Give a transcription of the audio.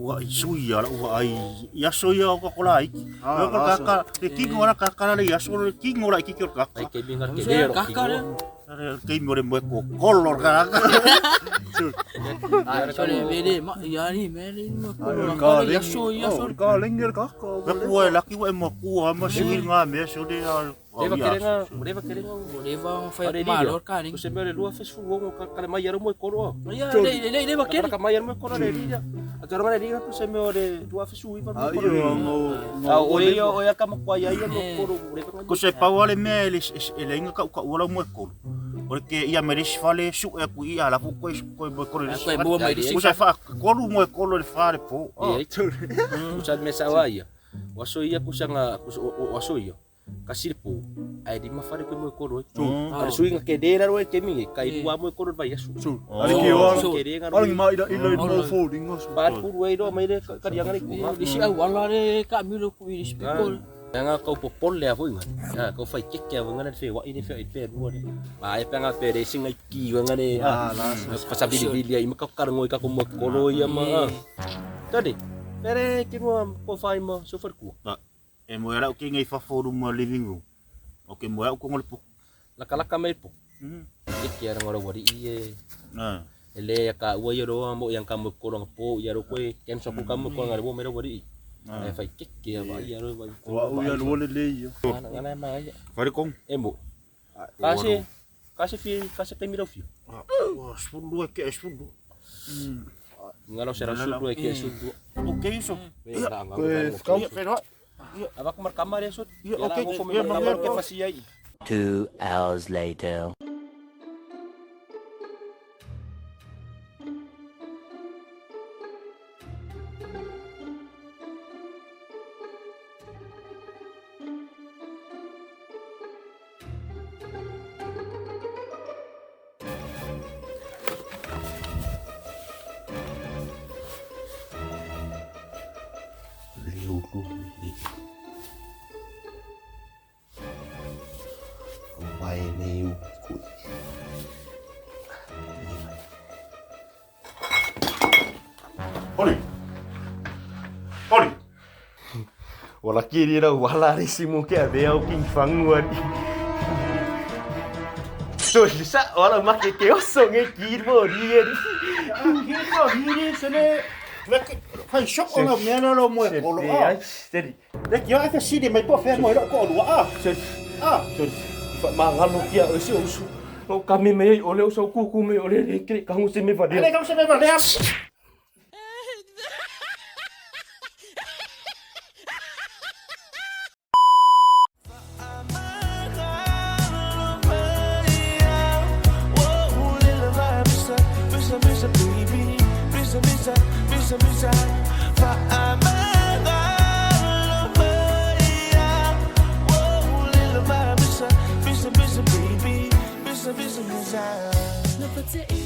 Ua i sui ia lau vaai i aso ia o ka laiti. O ka kaka, le tino ala kaka le i aso le tino la itiiti o le kaka. Ai keimi nga ke le ro Kaka le. Le keimi o le moe kokolo le kaka. Ai so le vele ma ia ni me le ma ko Ka ia so ia so. Ka lengi le kaka. Ka kua e laki wa e mo kua ma sui ngā mea so le a Leva kerenga, leva kerenga. Leva fai malo ka ni. O se mea le lua fesu wongo ka ka mai ara mo e koro. Ia le le le va Ka ka mai ara mo e koro le ria. A tara le ria se mea le lua fesu iwa mo Ai koro. o ngo. A o ia o ia ka mo kwa ia ia mo koro le Ko se pau ale mea e le e le inga ka uka ua lau moe kolo. O le ke ia me le fale su e ku ia la ku koe koe moe kolo le Koe mua mai le Ko se fa kolu moe kolo le fa le po. E ai. Kusa me sa wa ia. Waso ia kusanga waso ia. Kasi le po. Ai di mafare koe mo koro. Ale suinga ke de ra roe ke mingi kai lua mo koro vai asu. Su. Ale ki o. Ke de nga Ale ma ila ila mo fo dinga su. Pa puru ai ro mai le ka dianga le ku. Isi au ala le ka mi lo ku isi ko. Nga kau popol le avoi nga. Ha kau fai keke avoi nga le fe wa i le fe i pe rua le. Ma e panga pe re singa i ki nga le. Ah la. Ka sa bili bili ai ma ka kar ngoi ka ko mo koro ia ma. Tadi. Pere ki rua ko fai ma so far ku. E moe rau ki ngai fafo ruma living room. O ke moe au ko ngole po. Laka laka mai po. Keke ara ngora wari i e. Na. E le ka ua ia roa mo yang kamu koro nga po ia ro koe ken so ku kamu koro nga mo mera wari i. E fai keke a vai ia ro vai. Wa u ia lo le le ia. Ngana ngana ma ia. Whare kong. E mo. Kasi kasi fi kasi kay miro fi. Ua sulu e ke e sulu. Ngalo sera sulu e ke sulu. O ke iso. Koe whakau. Ia whenua. Ava ku markama re sut. Ia, okay. Ia Ia, markama ia, ke fasi ai. 2 hours later. Liu lu. Vai nei u kui. Hori. Hori. Wala kiri ra wala re simu ke ave au king fangu ani. So sa wala ma ke ke oso nge kiri mo ri ri. Ki ko hiri se le Whai shok o ngā mea nalo moe kolo a. Steady. Le ki a e siri mai po whea moe ro ko olua a. Steady. A. So fa mangalo kia o se usu. O ka me me o le o sa ku ku me o le le ke ka ngu se me va Ale kau se me va lea. Baby,